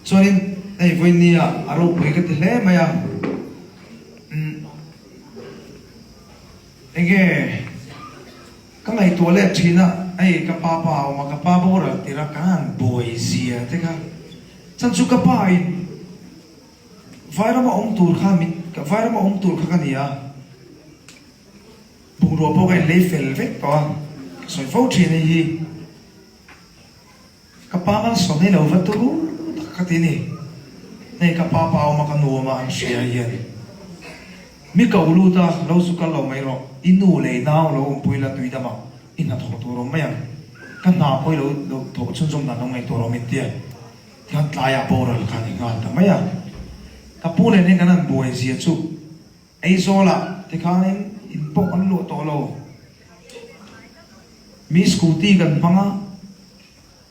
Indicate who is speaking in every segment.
Speaker 1: Chuanin hei vawinia a ropui ka ti hle mai a, umm enge ka ngaihtuah let thin a, hei ka pa pa a awm a, ka pa boral tirh a kan han buai zia te kha, chan chu ka pa in Vairama awm tur kha min Vairama awm tur kha ka ni a, bungrua pawh ka inlei fel vek tawh a, ka sawi fo thin hei hi. Ka pa malsawm hi lo va turu tak ka ti ni. Hei ka pa pa awma ka nu awma an hria hian mi ko lut a, lo zu kal lo mai rawh, i nu leh i nau lo awmpui la tui dam ah i hna thawh tur awm mai ang, ka hna pawh i lo lo thawh chhunzawm dan lo ngaihtuah rawh min tia tikhan tlaiah boral kha ni nghal ta mai a. Ka pu nen hian kan han buai zia chu Aizawlah tikhanin in pawh kan luah tawh lo. Mi scooty kan hmang a,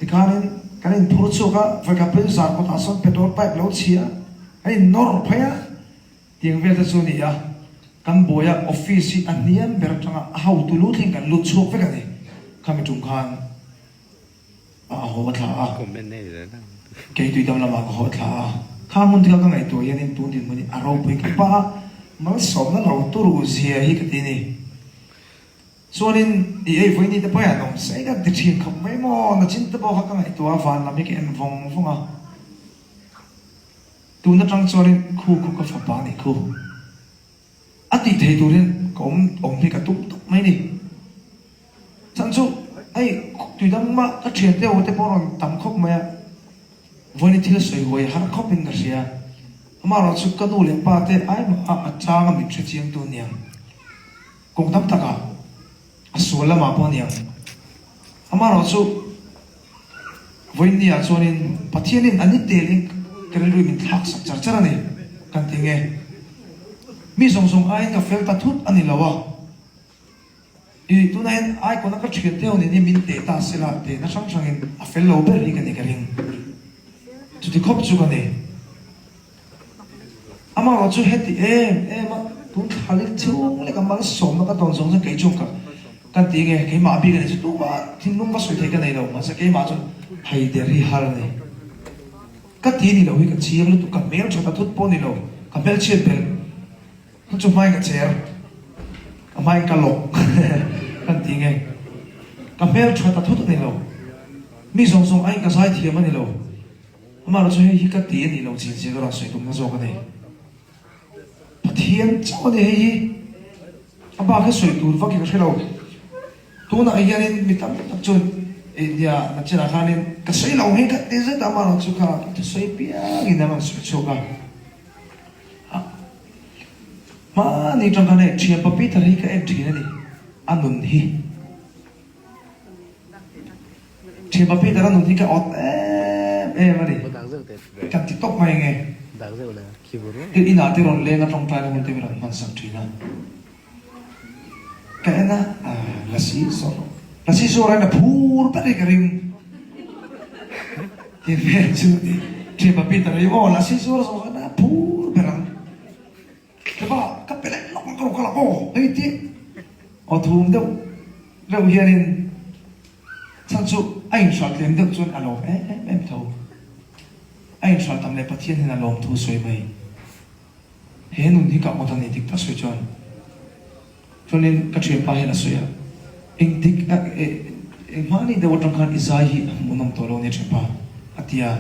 Speaker 1: tikhanin kan inphur chhuak a, vawikhat pawhin zan kawtah sawn petrol pipe lo chhia a, kan innawr phei a, tiang vel te chu a ni a. Kan buai a, office hi a hniam ber atanga a hotu lu thleng kan lut chhuak vek a ni. Khami tum khan a haw thla a, kei tuidam lamah ka haw thla a, kha hmun te kha ka ngaihtuah hianin tun dinhmun hi a ropui khawp a, malsawmna lo turu zia hi ka ti a ni. Chuanin i ei vawi ni te pawh hian awm sei ka ti thin khawp mai maw? Nachin te pawh kha ka ngaihtuah a, van lam hi ka en vawng vawng a. Tun atang chuanin khu khu ka fapa a nih khu. A tih thei tur hian ka awm awm hi ka tum tawp mai ni. Chhan chu hei tuidang mah ka thiante ho te pawh rawn tam khawp mai a, vawiin thil sawi huai har khawpin ka hria. Amaherawhchu ka nu leh pa te ai mah a a chang a min hrechiangtu aniang. Kawng tam takah a sual lamah pawh a ni ang. Amaherawhchu vawiinniah chuanin Pathianin a ni telin ka rilru min thlak sak char char a ni kan ti nge. Mi zawng zawng aiin ka fel ta thut a ni lo a. I tunah hian icon a ka thian te ho nen hian min teh ta sela tehna hrang hrangin a fel lo ber hi ka ni ka ring. Chuti khawp chu ka ni. Amaherawh chu heti em em a, tun thla lek chhung lek a malsawmna ka tawn zawng chuan kei chuan ka kan ti nge, keimah bik a ni chu tumah thinlung va sawi theih ka nei lo, mahse keimah chuan haider hi har a ni. Ka ti ni lo hi ka chiang lutuk, ka hmel tha ta thut pawh ni lo, ka hmelchhiat belh chu chu hmain ka cher, ka hmain ka lawk kan ti nge, ka hmel tha ta thut a ni lo, mi zawng zawng aiin ka zaithiam a ni lo. Amaherawh chu hei hi ka ti a nih loh chin zia ka rawn sawi tumna zawk a ni. Pathian chauh a ni hei hi. A bak hi sawi tur vak hi ka hre lo. Tunah hianin mi tam tak chuan eh nia nachinah khanin ka sawi lo hei ka ti zet a, amaherawh chu kha ka thusawi piangin a rawn sawi chhuak a. Hmani tang khan hei thianpa Peter hi ka en thin a ni, a nun hi. Thianpa Peter a nun hi ka awt em em a ni. Kan ti tawp mai nge. Tin inah te rawn leng a tawngtaina hun te min rawn hman sak thin a. Ka en a, Lasi zawr Lasi zawr a in a phur ber hi ka ring. Ti vel chu Thianpa Peter hi aw Lasi zawr zawr a phur ber ang. Ka ka pe leh lawk ka rawn kal ang aw hei tih aw thum deuh reuh hianin chhan chu a inhralh tlem deuh chuan a lawm em em tho. A inhralh tam leh Pathian hian a lawm thu sawi mai. He nun hi ka awt a ni dik tak sawi chuan. Chuanin ka thianpa hian a sawi a, engtik a eng hmani deuh atang khan i zai hi a hmuhnawm tawh lo nia thianpa a ti a,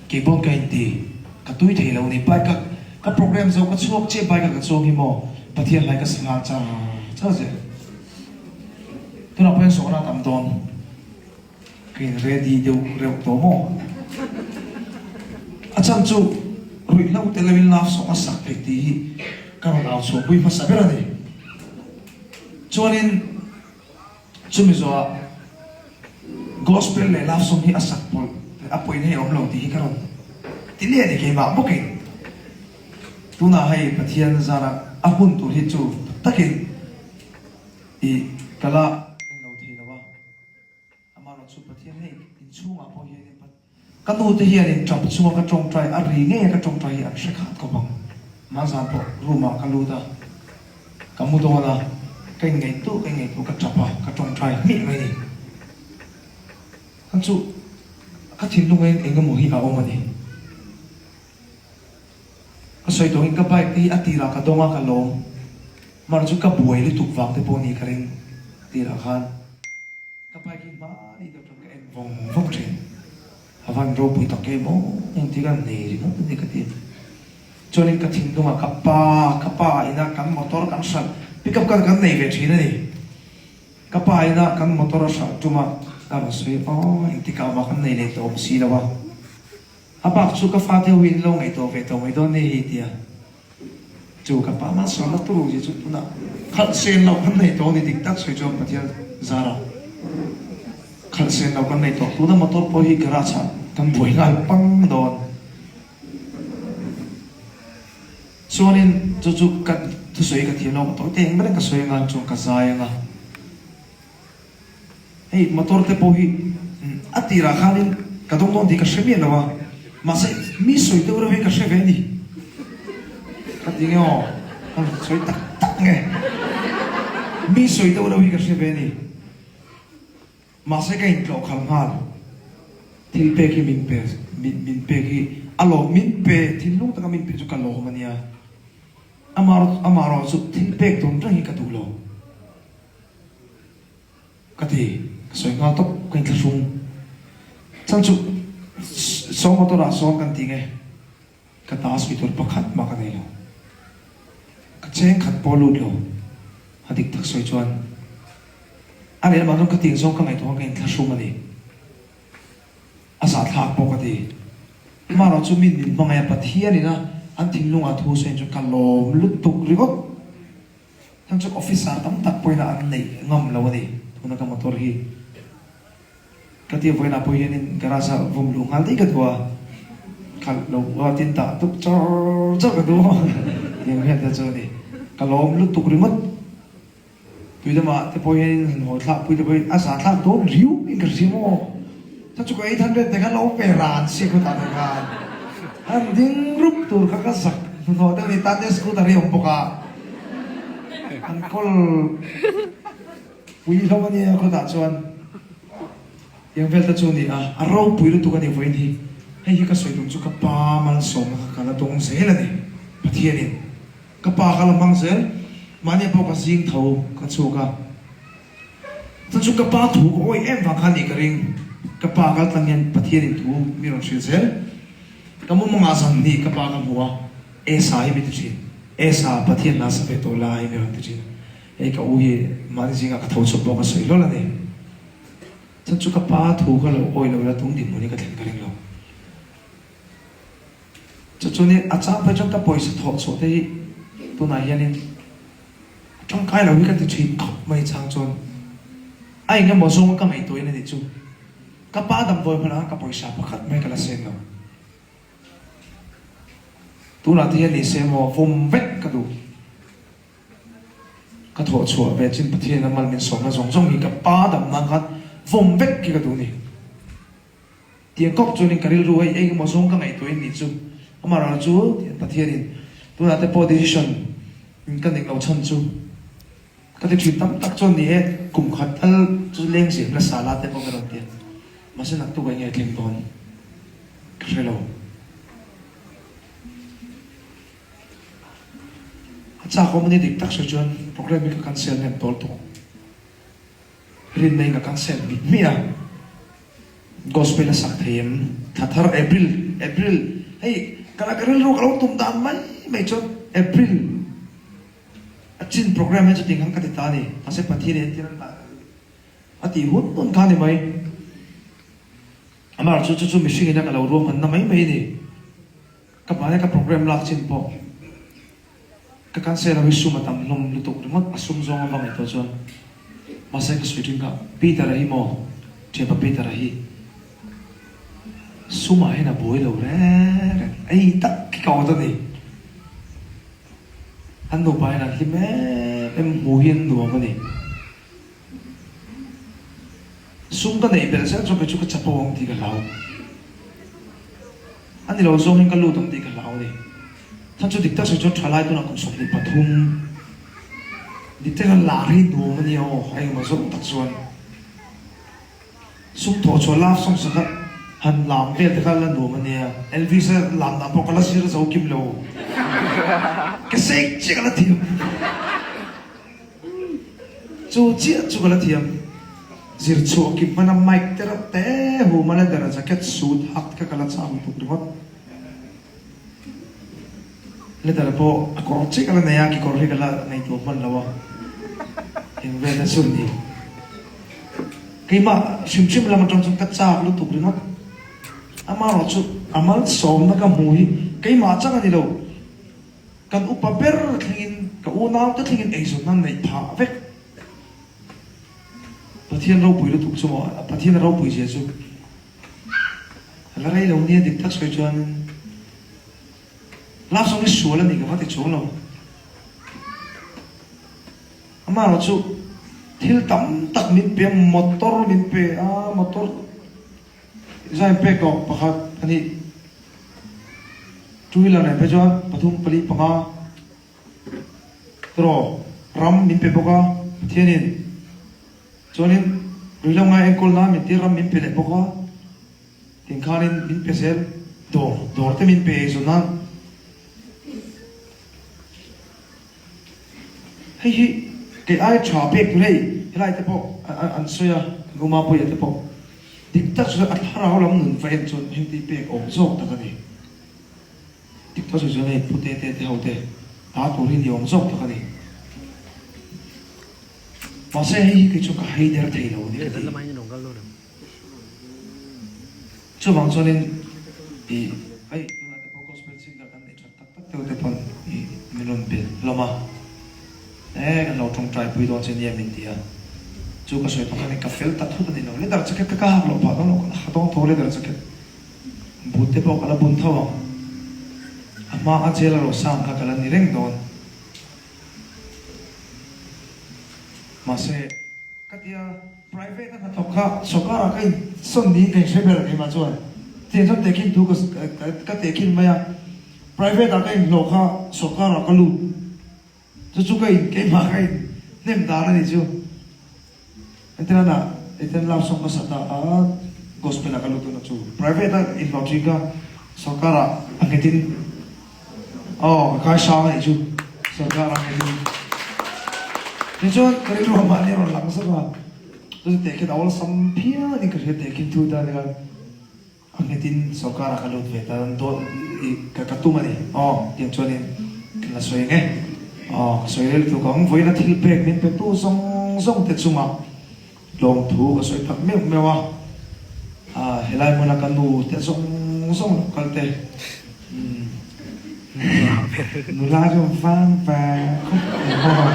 Speaker 1: kei pawn ka inti, ka tui thei lo ni, bike a ka program zo ka chhuak chiah bike a ka chuang hi maw Pathian hlai ka sa nghal char char zel. Tunah pawh hian sawhna a tam dawn. Ka in ready deuh reuh tawh maw? A chhan chu ruihhlo tel loin love song a sak theih tih hi ka rawn au chhuahpui hmasa ber a ni. Chuanin chumi zawhah gospel leh love song hi a sak pawlh a pawina hi a awm lo tih hi ka rawn ti leh a ni keimah bawkin. Tunah hei Pathian zara a hun tur hi chu tak takin i ka la en lo thei lo a. Amaherawh chu Pathian hei inchhungah pawh hianin ka nu te hianin tap chunga ka tawngtai a ri ngei a ka tawngtai hi an hre khat khawp ang. Hmanzan pawh room ah ka lut a, ka mu dawn a, ka inngaihtuah ka inngaihtuah ka tap a, ka tawngtai hmiah mai ni. Khan chu. Ka thinlung ah hian eng emaw hi a awm a ni. Ka sawi tawh in ka bike te hi a tirah ka dawng a ka lawm. Mahni chu ka buai lutuk vang te pawh a ni ka ring a tirah khan. Ka bike hi hmani deuh chuan ka en vawng vawng thin. A van ropui tak em aw, engtik a nei ringawt a ni ka ti. Chuanin ka thinlungah ka pa, ka pa ina kan motor kan hralh, pick up kha kan nei ve thin a ni. Ka pa ina kan motor a hralh tum a, a rawn sawi aw, engtikah mah kan nei leh tawh awm si lo a. A bak chu ka fate ho hi an lo ngaihtuah ve tawh mai dawn nia hi tia. Chu ka pa malsawmna turu hi chu tunah khalh sen loh kan nei tawh a ni dik tak sawi chuan Pathian zarah khalh sen loh kan nei tawh. Tuna motor pawh hi garage ah kan buai nghal pang dawn. Chuanin chu chu ka thusawi ka thiam lo ka tawi te eng ber ka sawi anga chuan ka zai anga. Hei motor te pawh hi a tirah khanin ka dawng dawn tih ka hre miah lo a, mahse mi sawi deuh reuh hi ka hre ve a ni. Ka ti nge aw, ka rawn sawi tak tak nge. Mi sawi deuh reuh hi ka hre ve a ni. Mahse ka intlawh khalh nghal. Thil pek hi min pe, min pek hi a lawm, min pe thinlung taka min pe chu ka lawm a nia. Amaherawh chu thil pek dawn reng hi ka duh lo. Ka ti, ka sawi nghal tawp, ka inthlahrung. Chhan chu saw motor ah sawn kan ti nge, ka ta sawi tur pakhat mah ka nei lo. Ka cheng khat pawh lut lo, a dik tak sawi chuan a lehlamah chuan ka tih zawng ka ngaihtuah khan ka inthlahrung a ni. A zahthlak pawh ka ti. Amaherawh chu min min hmangaih a, Pathian ina an thinlungah thu sawiin chuan ka lawm lutuk ringawt. Heng chu officer tam tak pawhin an neih ngam lo a ni. Tuna ka motor hi ka tia vawiinah pawh hianin garage ah vawm luh nghal daih ka duh a, khalh lo ruatin dah tuk char char ka duh a tiang hian te chu a ni. Ka lawm lutuk ringawt. Tui lamah te pawh hianin han haw thlak pui te pawhin a zah thlak dawn riau in ka hria maw. Chuan chu ka 800 te khan lo pe ran si khawtah te khan han ding rup tur kha ka zak hnuhnawh deuh a ni. Tata scooter hi a awm bawk a. An kawl pui hlawm a nia khawtah chuan tiang vel te chu a ni a, a ropui lutuk a ni vawiin hi. Hei hi ka sawi tum chu ka pa malsawmna kha ka la dawng zel a ni Pathianin ka pa ka la hmang zel mahni pawh ka zing tho ka chhuk a chuan chu ka pa thu ka awih em vang kha a nih ka ring ka pa kal tlang hian Pathianin thu mi rawn hrilh zel ka mumangah zan hnih ka pa ka hmu a Esa hi mi ti thin. Esa, Pathian hna sa ve tawh la hi mi rawn ti thin a. Hei ka u hi mahni zingah ka tho chhuak pawh ka sawi hlawl a ni. Chuan chu ka pa thu ka lo awih lo ila tum dinhmun hi ka thlen ka ring lo. Chu chuanin a chang phei chuan ka pawisa thawh chhuah te hi tunah hianin a tangkai lo hi ka ti thin khawp mai chang chuan a engemaw zawnga ka ngaihtuahin a nih chu. Ka pa damdawi hmanah khan ka pawisa pakhat mai ka la seng lo. Tunah te hian ni se maw vawm vek ka duh. Ka thawh chhuah ve chin Pathian a mal min sawmna zawng zawng hi ka pa dam nan khan vawm vek hi ka duh ni. Tiang kawp chuanin ka rilru hei eng emaw zawng ka ngaihtuah in nih chu. Amaherawhchu chu tiang Pathianin tunah te pawh decision in ka ning lo chhan chu ka ti thin tam tak chuan ni e kum khat tal chu leng zir nasa la te pawh ka rawn ti a. Mahse naktuk ah nge tling dawn ka hre lo. A chak awm a ni dik tak sawi chuan program hi ka cancel hnem tawl tawh. Rinna in ka cancel hmih hmih a. Gospel a sak thei em? Thla thar April April hei ka la ka rilru ka lo tum dan mai mai chuan April a chin program hi chuting khan ka ti ta a ni. Mahse Pathian in entir an dah. A tih hun hun kha a ni mai. Amah chu chu chu mihring ina ka lo ruahmanna mai mai a ni. Ka hmai a ka program lak chin pawh ka cancel ho hi sum a tam hlawm lutuk ringawt a sum zawng avang ngaihtuah chuan mahse ka sawi thin kha Peter-a hi maw thianpa Peter-a hi sumah hian a buai lo reng reng ei tak hi ka awt a ni. An nupa hian an hlim em em hmuh hi an nuam a ni. Sum ka neih belh zel chuan kei chu ka chapo ang tih ka hlau. A ni lo zawngin ka lut ang tih ka hlau a ni. Chhan chu dik tak sawi chuan thalai tunah kum 23 dik tak hian lar hi nuam a nia aw, a engemaw zawng tak chuan sum thawh chhuah love song sakhat. Han lam vel te kha la nuam a nia. Elvis-a lam dan pawh ka la zir zo kim lo. Ka sek chiah ka la thiam. Chu chiah chu ka la thiam. Zir chhuah kim hmana mic te reuh te hum a leather jacket suit hak te kha ka la chak lutuk ringawt. Leather pawh a kawr chiah ka la nei a, kekawr hi ka la ngaihtuah hman lo a, eng vel na chu ni. Keimah hrim hrim lam atang chuan ka chak lutuk ringawt. Amaherawh chu a malsawmna ka hmu hi keimah chang a ni lo. Kan upa ber thlengin, ka unaute thlengin eizawnna neih phah vek. Pathian ropui lutuk chu maw, Pathian a ropui zia chu. A la rei lo nia dik tak sawi chuanin love song hi sual a ni ka va ti chuang lo. Amaherawh chu thil tam tak min pe a, motor min pe a, motor design pek tawh pakhat a nih, two wheeler nen phei chuan pathum pali panga tiraw ram min pe bawk a Pathianin. Chuanin ruihhlo ngai enkawl nan min tir ram min pe leh bawk a, tin khanin min pe zel dawr dawr te min pe ei zawn nan. Hei hi kei ai tha pek tur hei helai te pawh an sawi a, kan uma puia te pawh dik tak chu a thlarau lam nun va en chuan heng te hi pek awm zawk tak a ni. Dik tak chu chuan hei pu te te te ho te ta tur hi ni awm zawk tak a ni. Mahse hei hi kei chu ka hei der thei lo a ni ka ti. Chuvang chuanin ih hei tunah te pawh gospel singer kan neih that tak tak deuh te pawn ih min rawn be hlawm a, e kan lo tawngtai pui dawn che nia min ti a, chu ka sawi tawh khan ka fel ta thut a ni lo, leather jacket kha ka hak loh phah dawn lo, ka la ha dawn tho leather jacket but te pawh ka la bun tho ang, a hma a jail a rosang kha ka la ni reng dawn. Mahse, ka tia private a hnathawk kha sawrkarah ka insawn niin ka inhre ber keimah chuan tiang chuan tehkhin thu ka tehkhin mai a, private ah ka inhlawh kha sawrkarah ka lut chu chu ka in keimah ka in hnem dan a nih chu. Entirana Ethan love song ka sa ta a, gospel ah ka lut tuna chu private a inhlawh thin ka sorkar ah a nghet in aw ka kai sang a nih chu sorkar ah a nghet in tichuan ka rilru ah mahni a rawn lang zauh a chuti tehkhin a awlsam phian in ka hria tehkhin thu ta nia. A nghetin sorkar ah ka lut ve ta dawn i ka ka tum a ni. Aw, tiang chuanin ka la sawi ang e. Aw, ka sawi rel tluk ang. Vawiina thil pek min petu zawng zawng te chungah lawmthu ka sawi tak meuh meuh a. Ah, helai hmuna ka nu te zawng zawng lo kal te. Umm, nula chu vang ve khawp mai maw.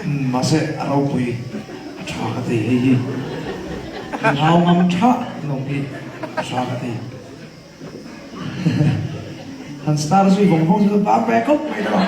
Speaker 1: Umm, mahse a ropui a tha ka ti hei hi. Min hau ngam tha lawng hi a tha ka ti. Han star zui vawng vawng chu vang ve khawp mai tawh.